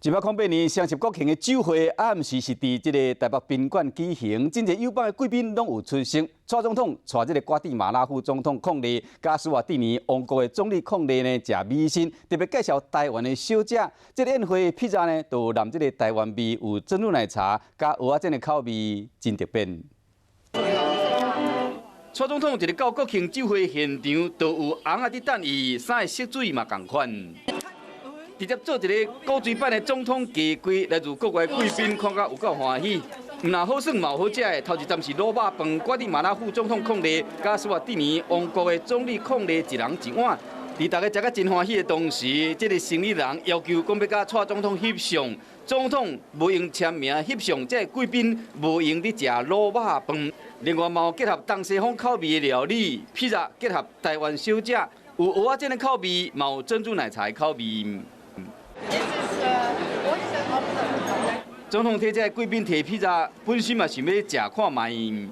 108年雙十國慶的酒會，暗時是佇這个台北賓館舉行，真濟友邦的貴賓攏有出席。蔡總統帶這个瓜地馬拉副總統伉儷，佮史瓦蒂尼王國的總理伉儷呢，食米線，特別介紹台灣的小食。這个宴會披薩呢，都有含這个台灣味，有珍珠奶茶，佮蚵仔煎的口味，真特別。蔡總統一日到國慶酒會現場，都有尪仔佇等伊，衫的色水嘛仝款。直接做一个古錐版的總統家規，來自國外貴賓看甲有夠歡喜。毋但好耍嘛有好食的，頭一站是滷肉飯，瓜地馬拉副總統伉儷，佮史瓦蒂尼王國的總理伉儷一人一碗。佇大家食甲真歡喜的同時，這个生理人要求講欲佮蔡總統翕相，總統無閒簽名翕相，這个貴賓無閒佇食滷肉飯。另外嘛有結合東西方口味的料理，披薩結合台灣小食，有蚵仔煎的口味，嘛有珍珠奶茶的口味。總統替這个貴賓提披薩，本身嘛想欲食看覓。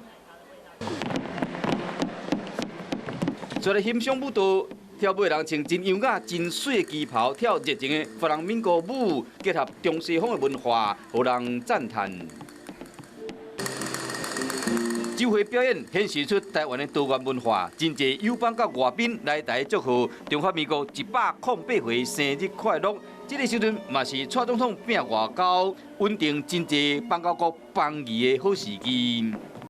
出來欣賞舞蹈，跳舞的人穿真優雅、真媠的旗袍，跳熱情的弗朗明哥舞，結合中西方的文化，予人讚嘆。酒會表演顯示出台灣的多元文化，真濟友邦佮外賓來台祝賀中華民國108歲生日快樂。這个時陣嘛是蔡總統拼外交，穩定真濟邦交國邦誼的好時機。